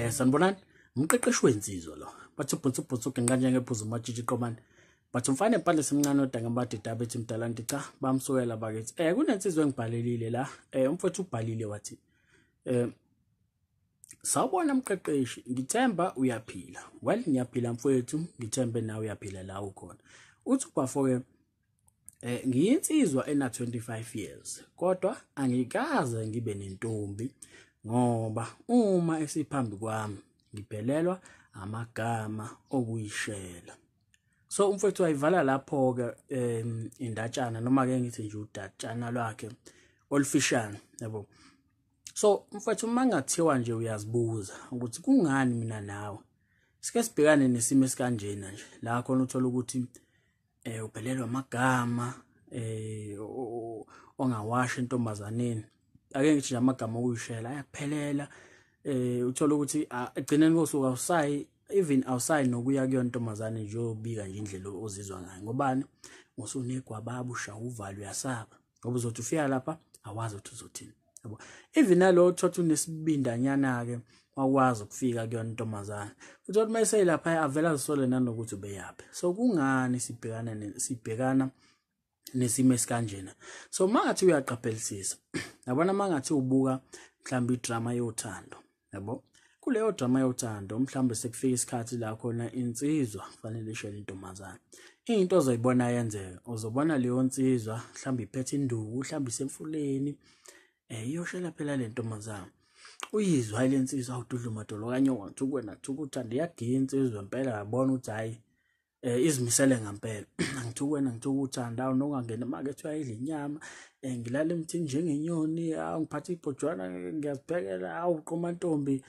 Sanibonani, umqeqeshi wensizwa lo. Bathi ubhutsu ubhutsu uginqa njengephuzu umatshitshi qomane. Bathi umfana empandla semncane odanga badida bethi mdalanti cha bamsukela bakithi. Kunensizwa engibhalelile la. Umfowethu ubhalile wathi sawubona mqeqeshi, ngithemba uyaphila. Well, ngiyaphila mfowethu, ngithembe nawe uyaphila la ukhona. Uthi ubafo-ke ngiyinsizwa ena 25 years kodwa angikaze ngibe nentombi ngoba uma esiphambi kwami ngiphelelwa amagama okuyishela. So umfowethu wayivala lapho-ke indatshana noma ke ngithi nje udatshana lwakhe olufishane, yabo. So mfowethu, uma ngathiwa nje uyazibuza ukuthi kungani mina nawe sike sibhekane nesimo esikanjena nje la khona uthola ukuthi uphelelwa amagama ongawasha entombazaneni, ake ngithi nje amagama okuyishela ayakuphelela. Uthola ukuthi egcineni kosuku awusayi, even awusayi nokuya kuyona ntombazane nje uyobika nje indlela ozizwa ngayo. Ngobani? Usunegwababa, ushaya uvalo, uyasaba ngoba uzothi ufika lapha awazi ukuthi uzothini, yabo. Even nalo uthothi unesibindanyana-ke wakwazi ukufika kuyona intombazane, uthi uma eseyilapha avela azisole nanokuthi ubeyaphi. So kungani sibhekana nesimo esikanjena? So uma ngathi uyaqaphelisisa, yabona, uma ngathi ubuka mhlawumbe idrama yothando, yabo, kuleyo drama yothando mhlawumbe sekufika isikhathi la khona insizwa kufanele ishele intombazane, into ozoyibona yenzeka, uzobona leyo nsizwa mhlawumbe iphethe induku, mhlawumbe isemfuleni, iyoshela phela le ntombazane. Uyizwa le nsizwa, awududla umadolo kanye wathukwena thukuthanda, iyagiya insizwa impela, yabona ukuthi hhayi izimisele ngampela. Angithukwena ngithukuthanda, awu nokungangena emakethe uyayidla inyama, ngilala emthini njengenyoni, awu ngiphatha ibhojwana ngiyaziphekela, awu qoma ntombi,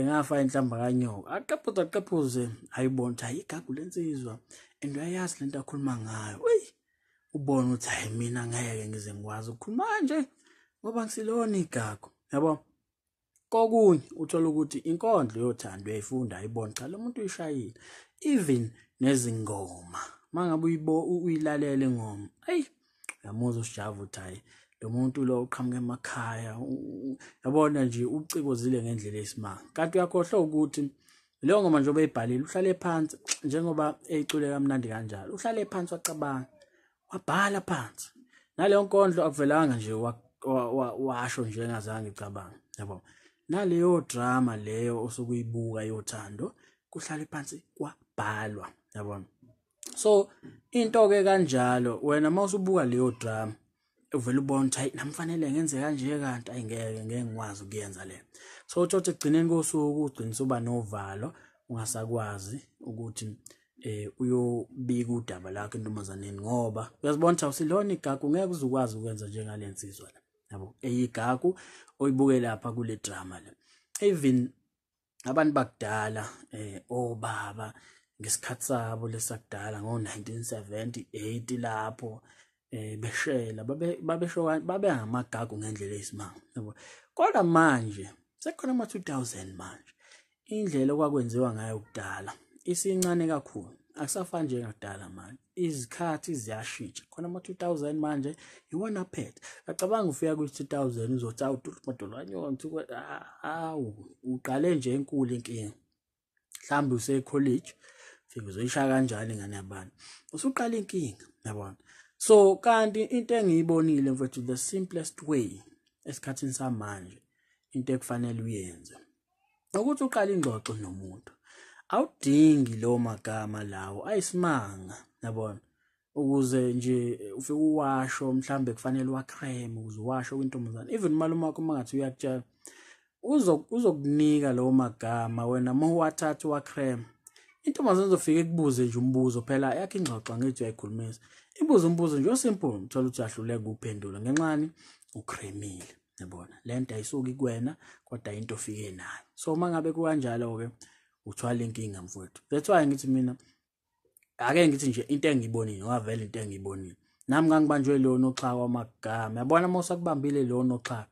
ngafa inhlamba kanyoka. Aqephuze aqephuze, ayibona ukuthi hayi igagu lensizwa and uyayazi lento akhuluma ngayo. Uyi ubona ukuthi hayi mina ngeke ngize ngikwazi ukukhuluma kanje ngoba ngisilona igagu, yabo. Kokunye uthola ukuthi inkondlo yothando uyayifunda, ayibona cha lo muntu uyishayile. Even nezingoma mangabe uyilalela ingoma, ayi uyamuzwa usijava ukuthi hayi lo muntu lo uqhamuka emakhaya, yabona nje ucikozile ngendlela eyisimanga. Kanti uyakhohlwa ukuthi leyo ngoma njengoba eyibhalile uhlale phansi, njengoba eyicule kamnandi kanjalo, uhlale phansi wacabanga wabhala phansi naleyo nkondlo, akuvelanga nje washo nje engazange icabanga, yabo. Naleyo drama leyo osukuyibuka yothando kuhlale phansi kwabhalwa, yabona. So into ke kanjalo wena mawusubuka leyo drama uvela ubona ukuthi hayi namfanele ngenze kanje, kanti ayingeke ngeke ngikwazi ukuyenza le. So uthothi ekugcineni kosuku ugcina usuba novalo, ungasakwazi ukuthi uyobika udaba lakho entombazaneni ngoba uyazibona ukuthi awusilona igagu, ngeke uzukwazi ukwenza njengale nsizwa la, yabo, eyigagu oyibuke lapha kule drama le. Even abantu bakudala, obaba ngesikhathi sabo lesakudala ngo-1970 lapho beshela babesho babe ngamagagu ngendlela eyisimanga, yabo. Kodwa manje sekukhona ama-2000 manje, indlela okwakwenziwa ngayo kudala isincane kakhulu, akusafani njengakudala manje, izikhathi ziyashintsha. Khona ama-2000 manje iwona aphethe. Acabanga ufika kwi-2000 uzothi awu madolo anyoka ngithuka, awu uqale nje enkulu inkinga, mhlawumbe use-college fika uzoyishaya kanjani ingane yabantu, usuqala inkinga, yabona. So kanti into engiyibonile mfethu, the simplest way esikhathini samanje, into ekufanele uyenze ukuthi uqale ingxoxo nomuntu. Awudingi lawo magama lawo ayisimanga, yabona, ukuze nje ufike uwasho, mhlambe kufanele wakreme ukuze uwasho kwintombazane. Even umalume wakho uma ngathi uyakutshela uzokunika lawo magama, wena uma uwathatha uwakreme, intombazane izofika ikubuze nje umbuzo, phela yakho ingxoxo angithi uyayikhulumisa, ibuze umbuzo nje osimple, uthola ukuthi uyahluleka ukuphendula ngenxani ukremile, yabona. Lento ayisuki kuwena kodwa into ofike nayo. So uma ngabe kukanjalo-ke uthwala inkinga mfowethu. That's why ngithi mina ake ngithi nje into engiyibonile, ngoba vele into engiyibonile nami ngangibanjwe leyo noxhaka wamagama, yabona. Uma usakubambile leyo noxhaka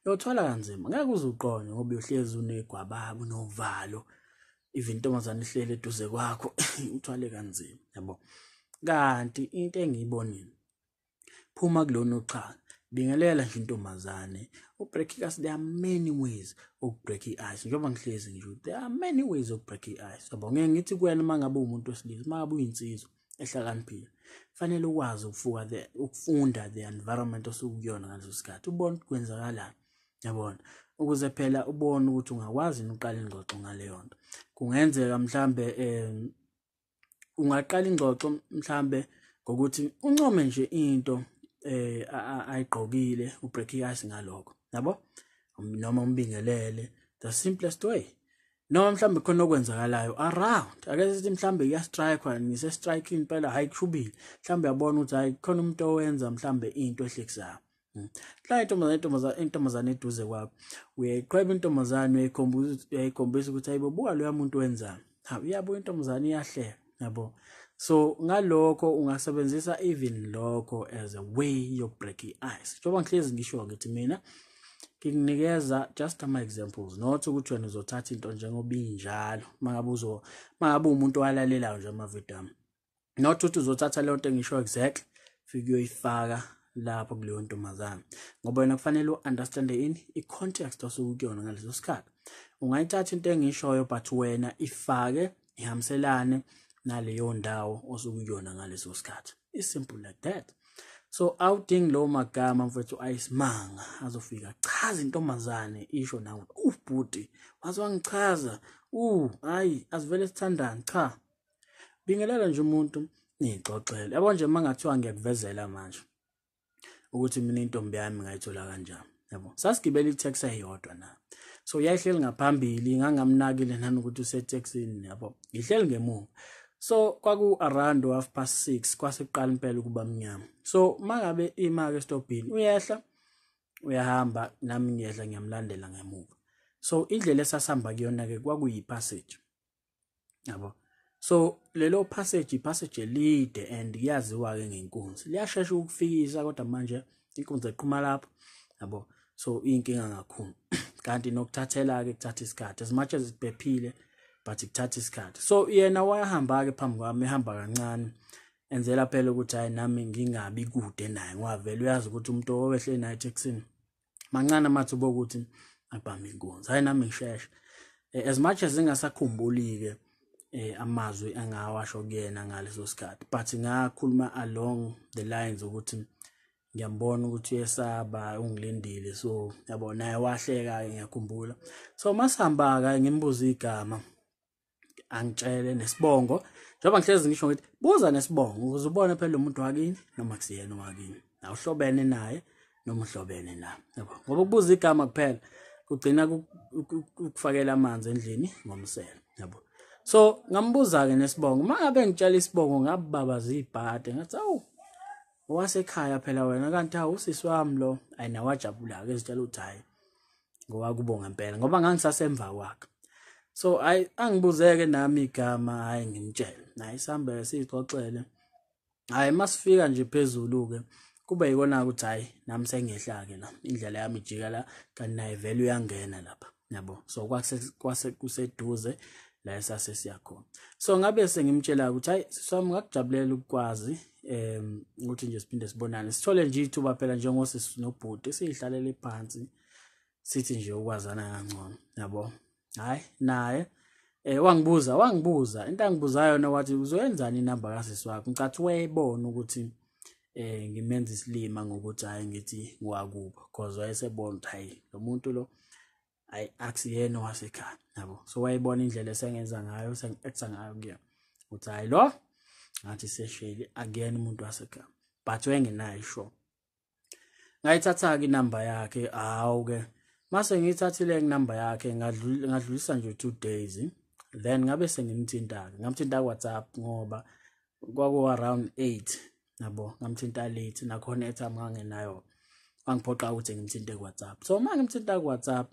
uyothwala kanzima, ngeke uze uqonde ngoba uyohlezi unegwababa, unovalo, even intombazane ihleli eduze kwakho uthwale kanzima, yabo. Kanti into engiyibonile, phuma kulona uxhaka, Bingelela nje intombazane, ubreak ice. There are many ways ukubreak i-ice. Njengoba ngihlezi ngisho, there are many ways ukubreak i-ice, yabo. Ngeke ngithi kuwena uma ngabe uwumuntu wesilisa, uma ngabe uyinsizwa ehlakaniphile, fanele ukwazi ukufuka the ukufunda the environment osukuyona ngaleso sikhathi, ubone ukuthi kwenzakalani, yabona, ukuze phela ubone ukuthi ungakwazi uqala ingxoxo ngaleyo nto. Kungenzeka mhlambe ungaqala ingxoxo mhlambe ngokuthi uncome nje into ayigqokile, ubreak ice ngalokho, yabo, noma umbingelele, the simplest way. Noma mhlambe khona okwenzakalayo around, ake sithi mhlambe kuyastrike, nise strike impela, hayi kushubile, mhlambe uyabona ukuthi hayi khona umuntu owenza mhlambe into ehlekisayo. La intombazane eduze kwakho, uyayiqhweba intombazane, uyayikhombisa ukuthi hayibo, buka loya muntu wenzani. Ha, uyabuka intombazane, iyahleka, yabo. So ngalokho ungasebenzisa even lokho as a way yokubreak i-ice. Njengoba ngihlezi ngisho ngithi mina ngikunikeza just ama-examples, not ukuthi wena uzothatha into njengoba injalo. Mangabe uwumuntu owalalelayo nje amavidiyo ami, not ukuthi uzothatha leyo nto engisho exactly fike uyoyifaka lapho kuleyo ntombazane, ngoba wena kufanele u-understande ini, i-context osuke ukuyona ngaleso sikhathi. Ungayithatha into engishoyo, but wena ifake ihambiselane naleyo ndawo osuke ukuyona ngaleso sikhathi. It's simple like that. So awudingi lowo magama, mfethu, ayisimanga azofika chaza intombazane, isho nawe, ubhuti waze wangichaza, hayi asivele sithandane. Cha, bingelela nje umuntu, niyixoxele, yabo. Nje uma ngathiwa ngiyakuvezela manje ukuthi mina intombi yami ngayithola kanjani, yabo, sasigibela i-taxi eyodwa na, so yayihleli ngaphambili, ngangamnakile nanokuthi usetekisini, yabo, ngihleli ngemuva. So kwaku around 6:30, kwase kuqala impela ukuba mnyama. So mangabe ima-ke esitobhini, uyehla uyahamba, nami ngiyehla ngiyamlandela ngemuva. So indlela esasihamba kuyona-ke kwakuyi-passage, yabo. So lelo passage, i-passage elide, and kuyaziwa-ke ngenkunzi, liyashesha ukufikisa, kodwa manje inkunzi eqhuma lapho, yabo, so iyinkinga kakhulu. Kanti nokuthathela-ke kuthatha isikhathi, as much as kuphephile, but kuthatha isikhathi. So yena wayahamba-ke phambi kwami, ehamba kancane, enzela phela ukuthi hayi nami ngingabi kude naye, ngoba vele uyazi ukuthi umuntu owehle naye etekisini mancane amathuba okuthi abambe inkunzi. Hayi nami ngisheshe, as much as ngingasakhumbuli-ke amazwi engawasho kuyena ngaleso sikhathi, but ngakhuluma along the lines ukuthi ngiyambona ukuthi uyesaba, ungilindile. So yabo, naye wahleka-ke, ngiyakhumbula. So masihamba-ke, ngimbuza igama, angitshele nesibongo. Njengoba ngihlezi ngisho ngithi buza nesibongo ukuze ubone phela lo muntu wakini noma kusiyena owakini, awuhlobene naye noma uhlobene naye, yabo, ngoba ukubuza igama kuphela kugcina kukufakela amanzi endlini ngomsele, yabo. So ngambuza-ke nesibongo. Uma ngabe ngitshela isibongo, ngababaza ibhade, ngathi, "Awu, owasekhaya phela wena, kanti hawu, usisi wami lo." Ayi, nawajabula-ke, ezitshela ukuthi hhayi ngowakubo ngempela, ngoba ngangisasemva kwakhe. So hayi, angibuzeke nami igama, hayi ngimtshele naye, sihambe siyixoxele. Hayi, masifika nje phezulu-ke, kube yikona ukuthi hhayi nami sengiyehla-ke la, indlela yami ijika la, kanti naye vele uyangena lapha, yabo. So kwase kuseduze la esase siyakhona. So ngabe sengimtshela ukuthi hayi sisi wami, ngakujabulela ukukwazi, ukuthi nje siphinde sibonane, sithole nje ithuba phela njengosisi nobhuti, siyihlalele phansi, sithi nje ukwazana kangcono, yabo. Hayi naye wangibuza into angibuza yona, wathi, "Uzoyenzani inamba kasisi wakho?" Ngicathi wayebona ukuthi ngimenza isilima ngokuthi hayi ngithi ngiwakubo, because wayesebona ukuthi hayi lo muntu lo hayi akusiyena owasekhaya, yabo. So wayebona indlela esengenza ngayo, sengi-acta ngayo kuyena, ukuthi hayi lo ngathi sesheli, akuyena umuntu wasekhaya, but wayengenayo sure. Ngayithatha-ke inamba yakhe. Hawu-ke, mase ngiyithathile inamba yakhe, ngadlulisa nje 2 days, then ngabe sengimthinta-ke, ngamthinta ku-WhatsApp, ngoba kwaku around 8, yabo. Ngamthinta late, nakhona airtime ngangenayo, wangiphoqa ukuthi ngimthinte ku-WhatsApp. So uma ngimthinta ku-WhatsApp,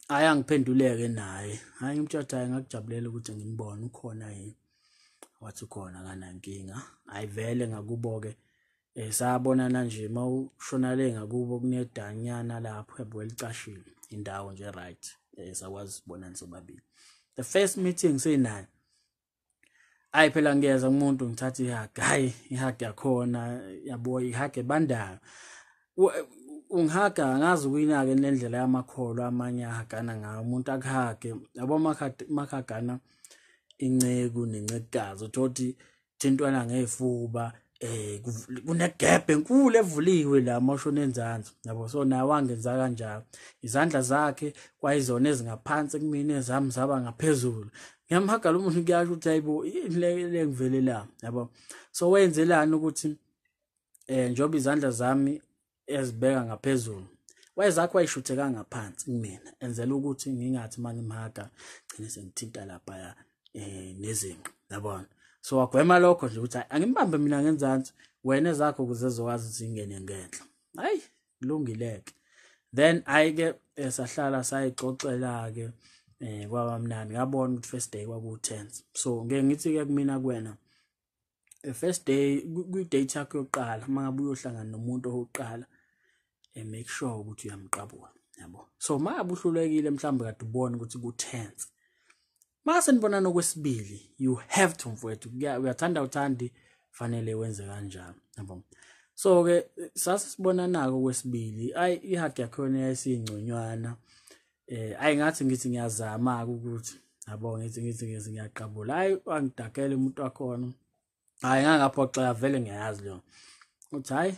hayi angiphenduleke naye. Hayi ngimtshela hayi ngakujabulela ukuthi ngimbone, ukhona yini? Wathi ukhona, akanankinga. Hayi vele ngakubo-ke sabonana nje, mawushona le ngakubo kunedanyana lapho, yabo, elicashile, indawo nje right, sakwazi sibonane sobabili. The first meeting sinayo, hayi phela ngiyeza kumuntu, ngithatha ihug, hayi ihug yakhona, yabo, ihug ebandayo. Ungihaga angazi ukuyinake nendlela yamakholo amanye ahagana ngayo, umuntu akuhage yabo makhagana inceku nencekukazi, uthothi thintwana ngezifuba, kunegebhe enkulu evuliwe la mawushona enzansi yabo. So naye wangenza kanjalo, izandla zakhe kwayizona ezingaphansi kumina, ezami zaba ngaphezulu. Ngiyamhaga lo muntu, kuyasho ukuthi hayibo yini le ngivele la yabo. So wenzelani ukuthi njengoba izandla zami ezibeka ngaphezulu, wayezakho wayishutheka ngaphansi kumina, enzela ukuthi ngingathi mangimhaga gcine sengithinta lapha nezinqa yabona. So wagwema lokho nje ukuthi angimbambe mina ngenzansi, wena ezakho ukuze ezokwazi ukuthi ingene ngenhla. Hayi kulungileke. Then ayike sahlala sayixoxela ke, kwaba mnandi. Ngabona ukuthi first day kwaku tense. So ngeke ngithi ke kumina kuwena first day kwi date yakho yokuqala, mangabe uyohlangana nomuntu owokuqala, make sure ukuthi uyamqabula yabo. So mangabe uhlulekile mhlawumbe kade ubona ukuthi ku tense, mase nibonana okwesibili, you have to mfowethu, uyathanda uthandi fanele wenze kanjalo yabo. So ke sase sibonana okwesibili, ayi ihug yakhona yayisingconywana, ayi ngathi ngithi ngiyazama ukuthi yabo, ngithi ngiyaqabula, hayi wangidakela umuntu wakhona, hayi ngangaphoxeka vele ngiyazi leyo uthi hayi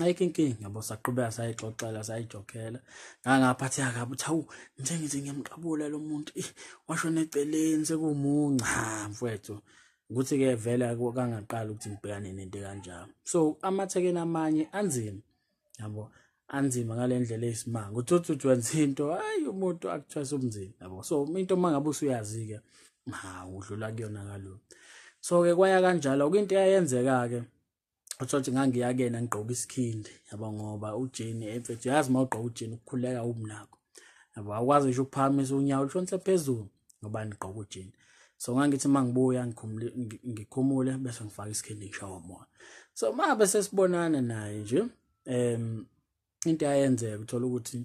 ayikho inkinga yabo. Saqhubeka sayixoxela sayijokela, ngangaphatheka kabi uthi hawu nje ngithi ngiyamqabula lo muntu, washona eceleni sekumunca mfowethu, ukuthi ke vele kangaqala ukuthi ngibhekane nento kanjalo. So amathekeni amanye anzima yabo, anzima ngalendlela eyisimanga, uthi wenza into hayi umuntu akuthwasa umzimba yabo. So into mangabe usuyazi ke ha udlula kuyona kalula. So ke kwaya kanjalo into eyayenzeka ke, uthothi ngangiya kuyena ngigqoka isikhindi yabo, ngoba ujini mfethu uyazi mawugqoka ujini ukukhuleka ubunakho yabo, awukwazi ngisho ukuphakamisa unyawo lushonise phezulu ngoba nigqoka ujini. So ngangithi mangibuya ngikhumule bese ngifaka isikhindi ngishawa umoya. So mabe sesibonana naye nje, into eyayenzeka uthola ukuthi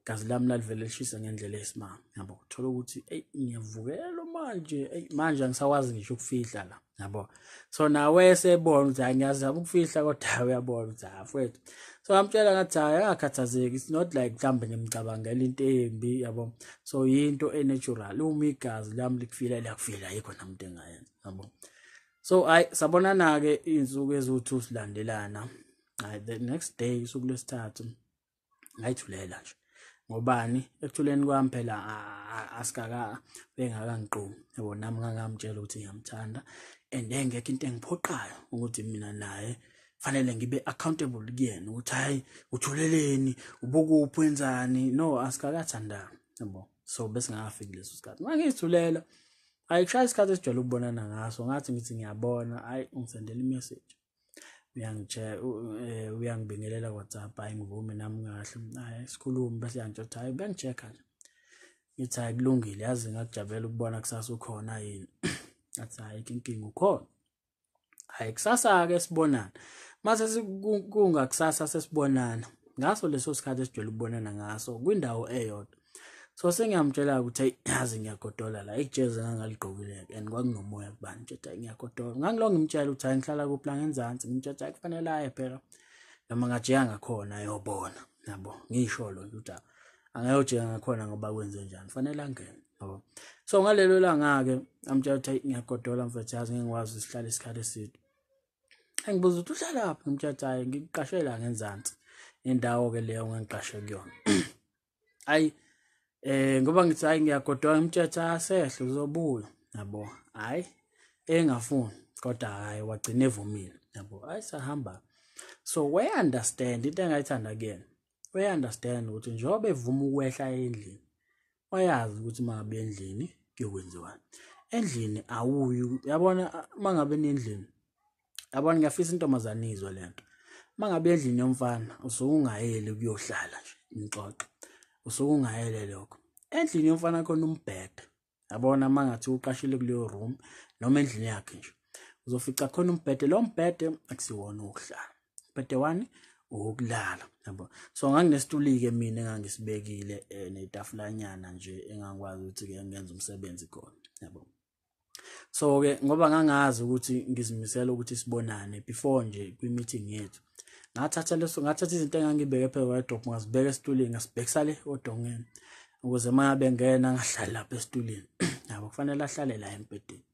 igazi lami lalivele lishisa ngendlela eyisimanga yabo. Uthola ukuthi eyi ngiyavukela manje, eyi manje angisakwazi ngisho ukufihla la yabo. So nawe sebona ukuthi hayi ngiyazama ukufihla kodwa uyabona ukuthi hayi mfowethu. So ngamtshela ngathi hayi angakhathazeki, it's not like mhlambe ngimcabangela into embi yabo. So yinto enatural, uma igazi lami likufila liyakufila, ayikho nami into engayenza yabo. So hayi sabonana ke izinsuku eziwu2 silandelana. Hayi the next day usuku lwesithathu ngayithulela nje, ngobani ekuthuleni kwami phela asikaka bengakangiqomi yabo, nami ngangamtshela ukuthi ngiyamthanda and engekho into engiphoqayo ukuthi mina naye fanele ngibe accountable kuyena ukuthi hayi uthuleleni ubukuphi wenzani, no asikakathandani yabo. So bese ngafiki leso sikhathi mangithulela, ayikushaya isikhathi esijwayele ukubonana ngaso, ngathi ngithi ngiyabona hayi ungisendela imessage, uyangitshela uyangibingelela WhatsApp, hayi ngivume nami kahle, hayi sikhulume, bese yangitshela hayi bengichecka nje, ngithi hayi kulungile yazi ngakujabulela ukubona kusasa ukhona yini, ngathi hayi inkinga ukhona, hayi kusasa ke sibonana. Mase kungakusasa sesibonana ngaso leso sikhathi esijwayele ukubonana ngaso kwindawo eyodwa. So sengiyamtshela ukuthi yazi ngiyagodola la, ijezi engangaligqokile and kwakunomoya kubani, ngitshela ngiyagodola, ngangilonge ngimtshela ukuthi hayi ngihlala kuphi la ngenzansi, ngimtshela hayi kufanele aye phela noma ngajika ngakhona ayobona yabo, ngisho lo nje ukuthi angayojika ngakhona ngoba kwenze njani, fanele angene yabo. So ngalelo langa ke amtshela ukuthi ngiyagodola mfethu, yazi ngeke ngikwazi ukuhlala isikhathi eside. Engibuza ukuthi uhlala laphi, ngimtshela hayi ngiqashela ngenzansi indawo ke leyo ngiqashe kuyona. Hayi ngoba ngithi hayi ngiyagodola, ngimtshela asehle uzobuya yabo, hayi engafuni kodwa hayi wagcina evumile yabo, hayi sahamba. So we understand into engayithanda kuyena, we understand ukuthi njengoba evuma ukwehla endlini wayazi ukuthi mangabe endlini kuyokwenziwani. Endlini awuyi yabona, mangabe nendlini yabona, ngiyafisa intombazane izwe lento, mangabe endlini yomfana usuke ungayeli kuyohlala nje nixoxe, usuke ungayele lokho. Endlini yomfana khona umbhede yabona, mangathi uqashile kuleyo room noma endlini yakhe nje uzofica khona umbhede, lo mbhede akusiwona ukuhlala, umbhede wani ukulala yabo. So nganginesituli ke mina engangisibekile netafulanyana nje engangikwazi ukuthi ke ngenze umsebenzi khona yabo. So ke ngoba ngangazi ukuthi ngizimisela ukuthi sibonane before nje kwi meeting yethu, Ngathatha leso, ngathatha izinto engangibeke phezu kwedrop, ngazibeka esitulweni, ngasibhekisa le odongeni ukuze uma ngabe ngena angahlali lapha esitulweni. Yabo, kufanele ahlale la embhedeni,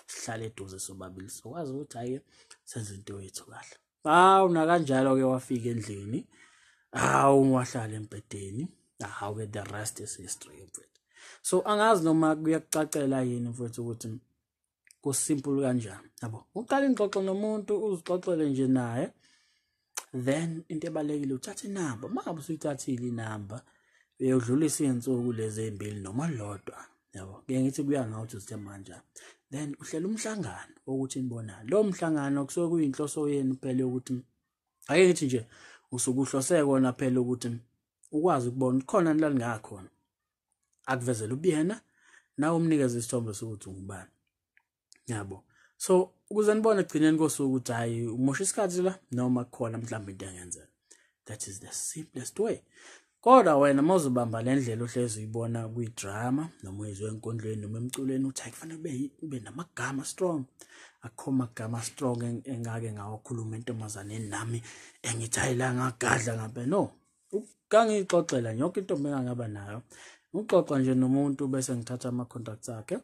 sihlale eduze sobabili, sokwazi ukuthi hhayi senze into yethu kahle. Hawu, nakanjalo-ke wafika endlini, hawu wahlala embhedeni, hawu-ke the rest is history mfethu. So angazi noma kuyakucacela yini mfethu ukuthi kusimple kanjani. Yabo, uqala ingxoxo nomuntu, uzixoxele nje naye, then into ebalulekile uthathe inamba. Uma ngabe usuyithathile inamba, uyodlulisa iy'nsuku lezi ey'mbili noma olulodwa, yabo, ngeke ngithi kuya ngawe ukuthi uzithemba kanjani, then uhlela umhlangano wokuthi nibonane. Lowo mhlangano kusuke kuyinhloso yenu phela yokuthi, ake ngithi nje usuke uhlose kona phela ukuthi ukwazi ukubona ukuthi khona la ningakhona, akuvezele ubuyena, nawe umnikeze isithombe sokuthi ungubani, yabo. So ukuze nibone ekugcineni kosuku ukuthi hhayi umosha isikhathi la noma kukhona mhlawumbe into engenzeka. That is the simplest way. Kodwa wena uma uzobamba le ndlela ohlezi uyibona kwi-drama noma uyizwe enkondlweni noma emculweni, uthi hayi kufanele ube namagama strong. Akukho magama strong engake ngawakhuluma entombazaneni nami engithi hayi la ngagadla ngabe. No, kangiyixoxela yonke intombi engangaba nayo, ngixoxa nje nomuntu bese ngithatha ama-contacts akhe,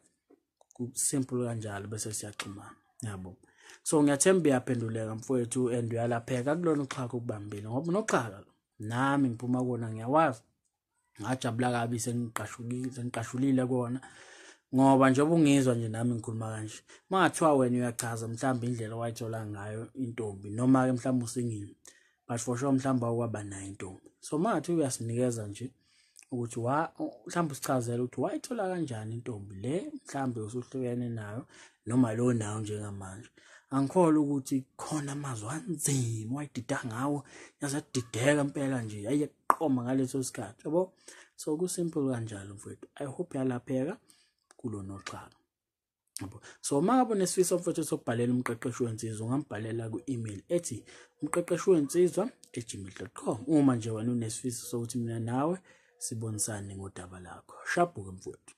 simple kanjalo, bese siyaxhumana, yabo. So ngiyathemba uyaphenduleka mfowethu and uyalapheka kulona uxhaka ukubambile, ngoba unoxhaka nami ngiphuma kona, ngiyawazi, ngajabula kabi sengiqashulile kona, ngoba njengoba ungizwa nje nami ngikhuluma kanje, mangathiwa wena uyachaza mhlawumbe indlela owayithola ngayo intombi, noma-ke mhlawumbe usingile, but for sure mhlawumbe awukwaba nayo intombi. So mangathiwa uyasinikeza nje ukuthi mhlawumbe usichazele ukuthi wayithola kanjani intombi le mhlawumbe usuhlukene nayo noma lo nayo njengamanje, angikholwa ukuthi khona amazwi anzima wayidida ngawo, yaze yadideka impela nje, yayiqoma ngaleso sikhathi, yabo. So kusimple kanjalo mfowethu. I hope yalapheka kulo noxhaka, yabo. So uma ngabe unesifiso mfowethu sokubhalela umqeqeshi wensizwa, ungambhalela ku-email ethi umqeqeshiwensizwa@gmail.com, uma nje wena unesifiso sokuthi mina nawe sibonisane ngodaba lakho. Shabhuke mfowethu.